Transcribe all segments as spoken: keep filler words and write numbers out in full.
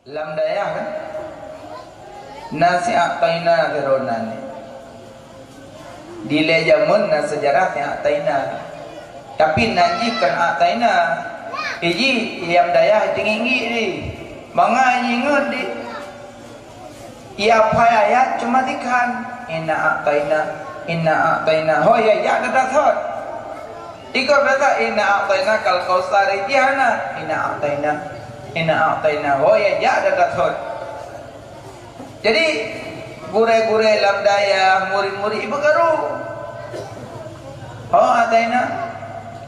Lam dayah kan, na si A'taina keudroe nan. Dilée jameun na seujarah si A'taina. Tapi nan jih kon A'taina. Iji lam dayah teunginggik di. Mangat ingat di. Ia phai ayat cuma tikan. Inna a'taina, inna a'taina. Ho ya, ya, dah, dah, thot. Iko biasa, inna a'taina kal kausar, iji hana. Inna a'taina, inna a'taina. Ho ya, ya, dah, dah, thot. Jadi, gurée-gurée lam dayah, murit-murit ibu karu. Ho a'taina,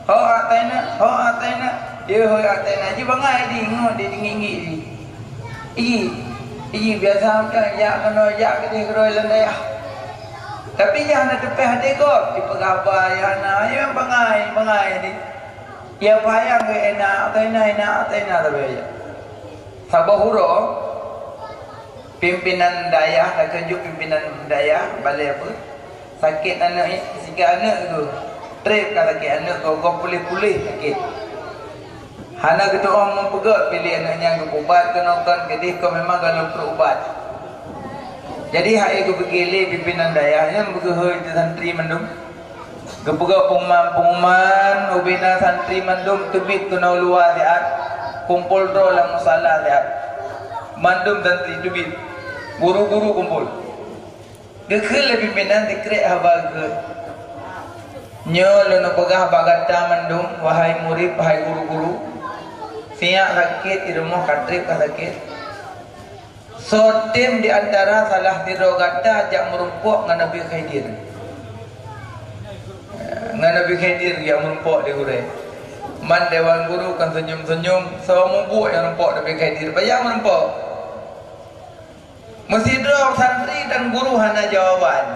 ho a'taina, ho a'taina. Dia ho a'taina. Ji bangai di, ngot di, di nginggik di. Iji, iji biasa kan, jak keunoe, jak keudeh keudroe lam dayah. Tapi nyan hana teupeh até gob, dipeugah haba, ya na, ya bangai, bangai di. Ya payang ke enak, atau enak, enak, atau enak, tapi ya. Saboh uroe, pimpinan dayah, takheun jeuet pimpinan dayah, balai apa? Sakét aneuk, siga aneuk tu. Trép ka sakét aneuk, goh-goh puléh-puléh sakét. Hana geutu'oh meupeugét, piléh aneuk nyan geupeubat keunoe kon, keudeh kon memang galom peurubat. Jadi, hai geupeugeulée pimpinan dayah nyan beugeuhôi santri mandum. Geupeugah pengumuman-pengumuman, ubena santri mandum teubiet keunoe luwa siat, kumpul droe lam musala siat. Mandum santri teubiet, guru-guru kumpul. Geukheun lé pimpinan sikrek haba geuh. Nyoe lôn peugah bak gata mandum, wahai murit, wahai guru-guru. Siat sakét di rumoh, ka trép ka sakét. Soe tem di antara salah sidroe gata jak meurumpok ngon Nabi Khidir? Ngon Nabi Khidir jak meurumpok di gurée. Man dewan guru kan senyum-senyum, soe mubuet nyang rumpok Nabi Khidir, payah meurumpok. Meusidroe santri dan guru hana jawaban.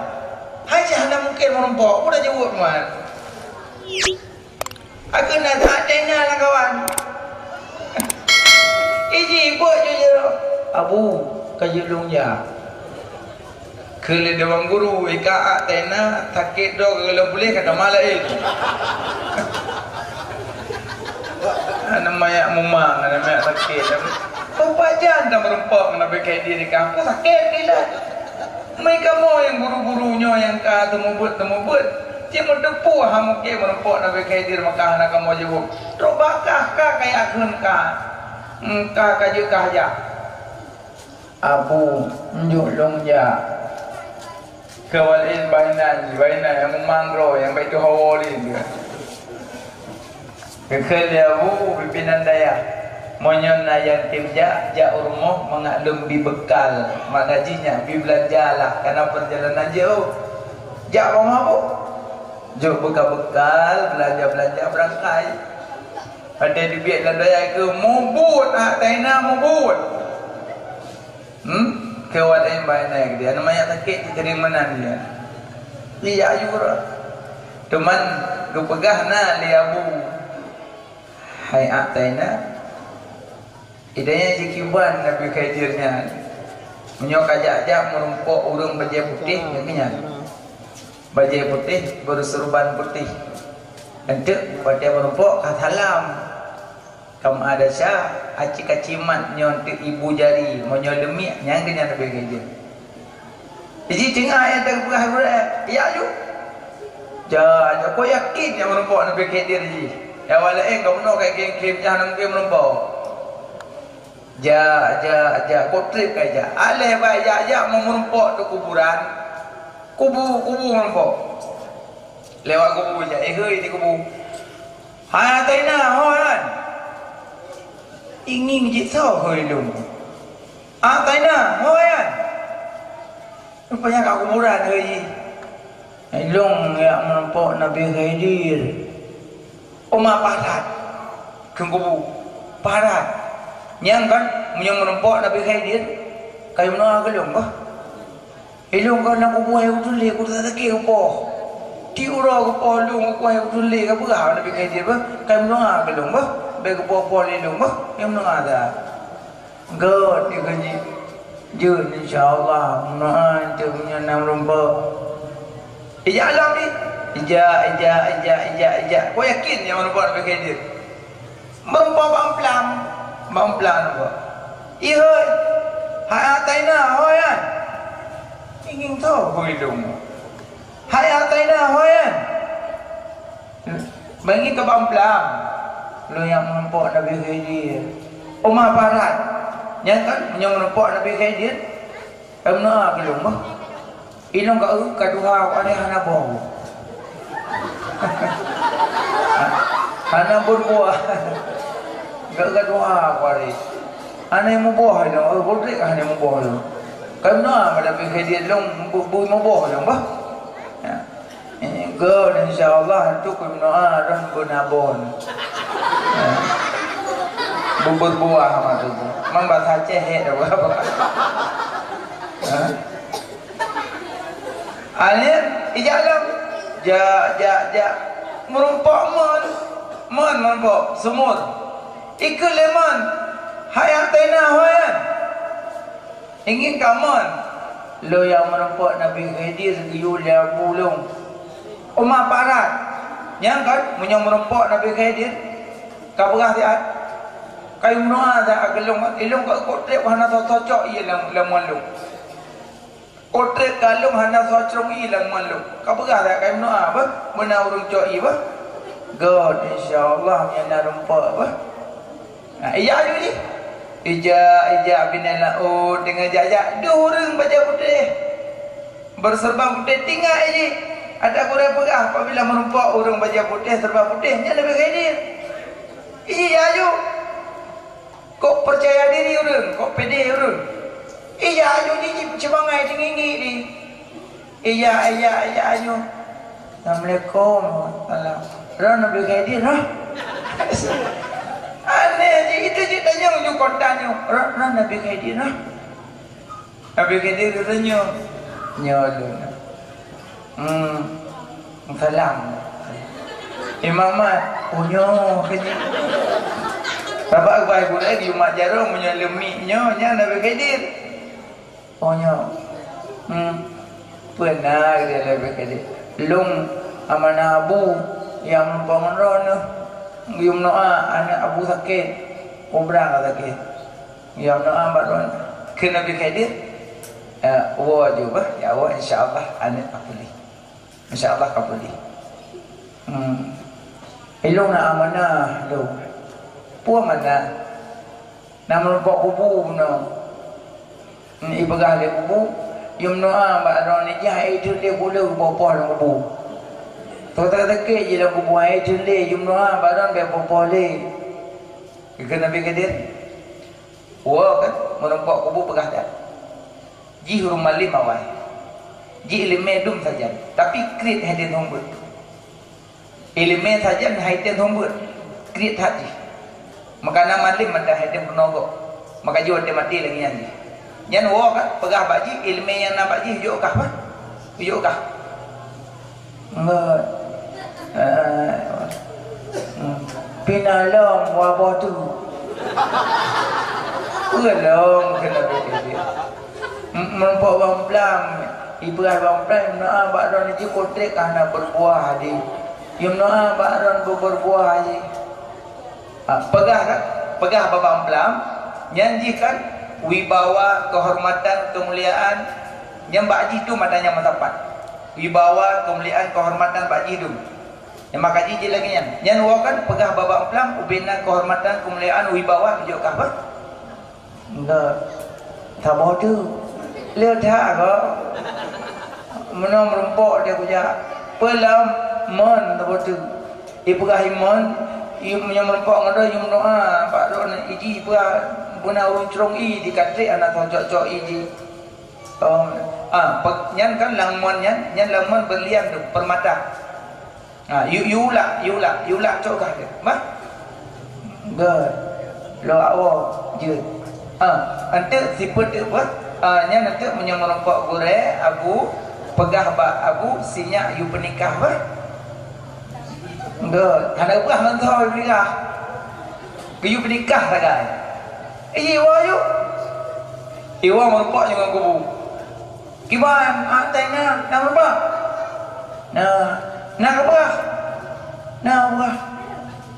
Hai, hana mungken meurumpok, udah jaweueb man. Aku na that tena lam kawan. Iji buet jujur. Abu, ka jeuet lôn jak. Kheun lé dewan guru, ika ak tena sakét droe ka lôn puléh ka teuma laén. Aneuk manyak mumang, aneuk manyak sakét. Peupajan dah meurumpok ngon Nabi Khidir di kampung sakét gila. Meukamoe nyang guru-guru nyoe nyang ka teumubuet-teumubuet, cit meuteupeue ha mungken meurumpok Nabi Khidir maka hana kamoe jaweueb. Trok bakah ka kaya kheun ka, hmm, ka, ka jeuet ka jak. Abu, njok lôn jak. Keu awaknyan bak inan, bak inan nyang mumang droe, nyang bak itu hawa lé. Geukheun lé Abu, pimpinan dayah, meunyoe na nyang tem jak, jak u rumoh mangat lôn bi beukal, makna jih nyan bi beulanja lah, kana peurjalanan jeuh. Jak u rumoh Abu, jok beukal-beukal, beulanja-beulanja beurangkai. Watèe teubiet lam dayah keu mubuet, ah, taina mubuet. Hmm? Keu awaknyan bak inan keudeh, aneuk manyak sakét jiteurimong meunan dia. Iya, aju keudroe. Teuma geupeugah na lé Abu, "Hai ak taina, idanyan jikiban Nabi Khidir nyan. Meunyoe ka jak-jak meurumpok ureueng bajèe putéh, nyan keuh nyan. Bajèe putéh, beusurban putéh. Enteuk watèe meurumpok ka salam." Ka meuadab sa, aci kacimat nyoe teuk ibu jari, meunyoe leumiek, nyan keuh nyan leubeh geujeut. Jadi teungoh ayat teupeugah gurèe, "Ya, aju." Ja, ja, kok yakin nyang meurumpok Nabi Khidir jih. Nyang awak laén ka bunoe ka kém-kém, nyan hana mungken meurumpok. Ja, ja, ja, kok trép ka ja. Aléh bak jak-jak meumeurumpok di kuburan. Kubu, kubu meurumpok. Lewat kubu jak, ihôi di kubu. Hai, taina, ho nyan. Ingieng jih soe, hôi lôn. Ah, taina, ho nyan. Rupanya kat kuburan, hôi jih. Hai lôn jak meurumpok Nabi Khidir. Oma parat. Kheun kubu. Parat. Nyan kan, meunyoe meurumpok Nabi Khidir, kayém noe keu lôn bah. Ilôn ka na kubu hai udulé, kudu sakét kupoh. Ti uroe kupoh lôn kubu hai udulé, ka peugah Nabi Khidir bah, "Kai meudoa keu lôn bah, bèk kupoh-poh lé lôn bah, nyang meudoa dah." Gèt di keu jih. Jeuet, insya Allah, meudoa cit meunyoe na meurumpok. Ijak lom di. Ijak, ijak, ijak, ijak, ijak. Kau yakin nyang meurumpok Nabi Khidir? Meurumpok bak amplang. Bak amplang nampak. Ihoi, hai atai na hoi an. Ingin tahu hoi dong. Hai atai na hoi an. Bagi ke bang pelam. Lo yang menumpuk Nabi Khidir. Umar Parat. Yang kan yang menumpuk Nabi Khidir. Em na ke lom bah. Ilong ka eu ka tuha, pane hana boh. Hana berbuah. Ka eu ka tuha, pane. Hana muboh ilong, eu bodek hana muboh ilong. Ka meunoa pada pikir dia long bu, bu muboh ilong bah. Ya. Ini gol insya Allah tu ku meunoa dah beunabon. Ya. Bu berbuah maksudnya. Memang bahasa Aceh ya dah berapa. Ha? Aneuk ijak lom. Jak, jak, jak. Meurumpok mon. Mon meurumpok sumur. Ikheun lé mon. Hai atena hoi an. Ingin ka mon. Lo nyang meurumpok Nabi Khidir geuyue lé abu lôn. Uma parat. Nyang kan, meunyoe meurumpok Nabi Khidir, ka peugah siat. Ka yue meunoa siat keu lôn, ilôn ka cok treb hana soe-soe cok ié lam, lam mon lôn. Cok treb kalon hana soe cok ié lam mon lôn. Ka peugah dak kai meunoa beuh, meunan ureueng cok ié beuh. Göt, insya Allah nyan na rumpok beuh. Ha, ijak aju jih. Ijak, ijak binéh laôt deungon jak-jak dua ureueng bajèe putéh. Beuseureuban putéh tinggai jih. Ada gurèe peugah apabila meurumpok ureueng bajèe putéh, seureuban putéh, nyan leubeh kheun jih. Ijak aju. Kok peucaya diri ureueng, kok pede ureueng. Ijak aju jih, jih ceumangai teunginggik jih. Ijak, ijak, ijak aju. Assalamualaikum. Salam. Ron Nabi Khidir, roh. Aneh jih, itu jih tanyong ju kota nyoe. Ron, ron Nabi Khidir, roh. Nabi Khidir geutanyong. Nyoe lôn. Hmm. Salam. Imam Mat, oh nyoe keuh jih. Babah geubai gurèe di umat jaroe meunyoe leumik nyoe, nyan Nabi Khidir. Oh nyoe. Hmm. Peue na geutanyong Nabi Khidir. Lôn amanah abu nyang muphom ngon droeneuh. Geuyue meunoa aneuk abu sakét. Ubrang ka sakét. Geuyue meunoa bak droeneuh. Kheun Nabi Khidir, eh, woe aju bah, ya woe insya Allah aneuk ka puléh. Insya Allah ka puléh. Hmm. Ilôn na amanah lôn. Peue amanah? Na meurumpok kubu bunoe. Hmm, ipeugah lé kubu, yue meunoa bak droeneuh jih, hai teulé buleue boh-boh lam kubu. Toh sakét jih lam kubu, hai teulé, yue meunoa bak droeneuh bèk boh-boh lé. Geukheun Nabi Khidir. Woe kan, meurumpok kubu peugah that. Jih ureueng malém awai. Jih ileumèe dum sajan, tapi kriet hai tem seumeubeuet. Ileumèe sajan hai tem seumeubeuet, kriet that jih. Maka na malém mantong hai tem peunoh gob. Maka jih watèe maté lagèe nyan jih. Nyan woe kan, peugah bak jih, ileumèe nyang na bak jih jok kah bah. Jok kah. Ngon, eh, hmm, pih na lom waboh tu. Peue lom keuneuk beudeudeuh. M-, meurumpok bang plam, ipeugah bang plam, meunoa bak droeneuh jih cok treb ka hana berbuah jih. Yue meunoa bak droeneuh beuberbuah jih. Ha, peugah kan? Peugah bak bang plam, nyan jih kan wibawa, keuhormatan, keumuliaan, nyan bak jih dum ata nyang meusapat. Wibawa, keumuliaan, keuhormatan bak jih dum. Nyang maka jih jih lagèe nyan. Nyan woe kan peugah bak bang plam, ubé na keuhormatan, keumuliaan, wibawa, jok kah bah. Enggak. Saboh tu. Le that kok. Meunoe meurumpok dia kujak. Peue lom mon saboh tu. Ipeugah imon, i-, meunyoe meurumpok ngon droe, yue meudoa bak droeneuh, iji ipeugah beuna ureueng crông ié di katrek hana soe cok-cok ié jih. Oh, ah, pe-, nyan kan lam mon nyan, nyan lam mon berlian tu, permata. Ha, yue, yue ulak, yue ulak, yue ulak cok kah dia. Bah? Göt. Lôn awoe jeuet. Ha, eunteuk sifeuet teuk bah. Ha, nyan eunteuk meunyoe meurumpok gurèe, abu, peugah bak abu, sinyak yue peunikah bah. Göt. Hana peugah ngon soe peunikah. Geuyue peunikah sagai. Iji woe yue. Iwoe meurumpok nyoe ngon kubu. Kiban, ah, tai na, na meuba? Na, na keubah? Na keubah.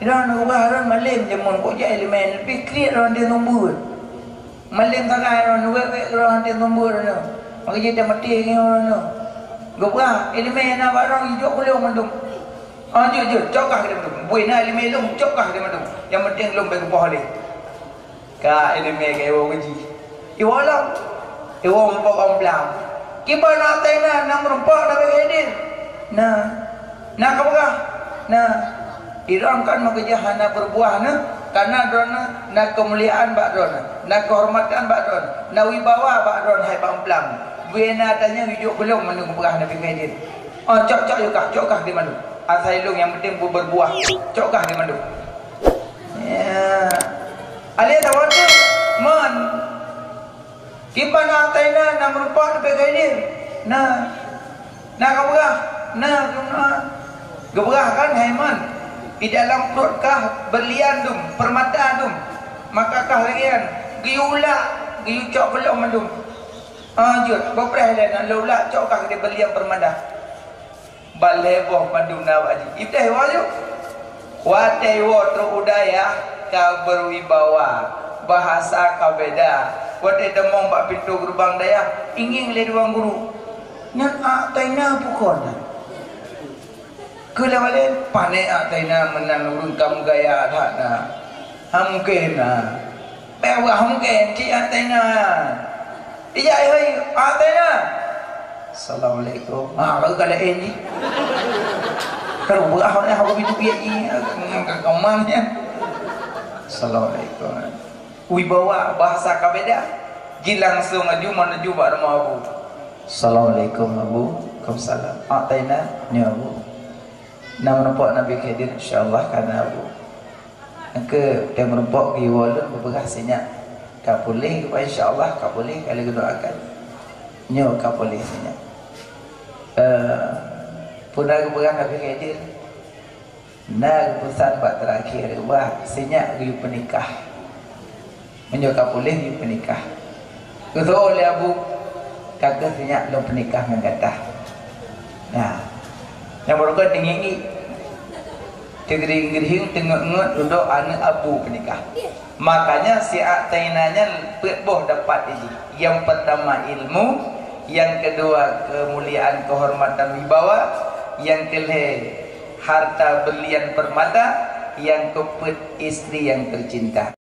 Droe na keubah, droe malém jameun, kok jai lé mèn, leubeh kriet droe di numbue. Malem sagai droeneuh, wék-wék droeneuh, hana sumber droeneuh. Maka jih teumaté ngon droeneuh. Geupeugah, iéleumé na bak droeneuh, jijok keu lôn mandum. Ah, jeuet, jeuet, cok kah keu lôn mandum. Bui na iéleumé lôn, cok kah keu lôn mandum. Nyang penting lôn bèk geupoh lé. Ka iéleumé ka iwoe keu jih. Iwoe lom. Iwoe meurumpok bak blang. Kiban ateueh na, na meurumpok na bèk geuhidér. Na. Na kapeugah? Na. Droeneuh kan meukeujah hana beureubuah na, kareuna droeneuh na keumuliaan bak droeneuh, na keuhormatan bak droeneuh, na wibawa bak droeneuh hai bak blang. Bui na tanyoe jijok keu lôn mandum geupeugah na bèk geuhidér. Oh, cok, cok, cok kah, cok kah di mandum. Asai lôn nyang penting beu-, beureubuah. Cok kah di mandum. Ya. Alèh tawoe tu, mon. Kiban ateueh na, na meurumpok na bèk geuhidér. Na. Na kapeugah? Na, na. Geupeugah kan, hai mon. Di dalam pruet kah beurlian dum, peurmata dum. Maka kah lagèe nyan, geuyue ulak, geuyue cok keu lôn mandum. Ah, jeuet, beupreh lé na lôn ulak, cok kah di beurlian peurmata. Balèe boh mandum na bak jih. Iblih woe ju. Watèe woe trok u dayah ka beurwibawa, bahasa ka beda. Watèe teumong bak pintoe geureubang dayah, ingieng lé tuan guru. Nyan ateueh na bukon. Keu lawale, pané ateueh na meunan ureueng ka meugaya that na. Hana mungken na. Bèk wah mungken, cit ateueh na. Ijak hai ateueh na. Assalamualaikum. Ha, baru ka laén jih. Kalau beurah ni, aku pintu biak jih. Ka keuman nyan. Assalamualaikum. Wibawa bahasa ka beda. Jilangsong aju menuju bak rumoh Abu. Assalamualaikum Abu. Waalaikumsalam. Ateueh na, nyoe Abu. Na meurumpok na bèk geuhidér, insya Allah ka na Abu. Engke teuh meurumpok geuwoe lôn beupeugah sinyak. Ka puléh geupeugah, insya Allah ka puléh, ka lheueh geudoakan. Nyoe ka puléh sinyak. Eh, peue na geupeugah na bèk geuhidér? Na geupeusan bak teurakhé, bah sinyak geuyue peunikah. Meunyoe ka puléh, geuyue peunikah. Geuseuôt lé Abu, ka keuh sinyak lôn peunikah ngon gata. Nah, nyang beureukat teungieng-ngieng, teugeuring-geuring, teungeut-ngeut, dudoe aneuk Abu peunikah. Makanya si ateueh na nyan peuet boh dapat jih. Yang pertama ilmu, yang kedua kemuliaan, kehormatan, wibawa, yang kelhèe harta berlian permata, yang keupeuet istri yang tercinta.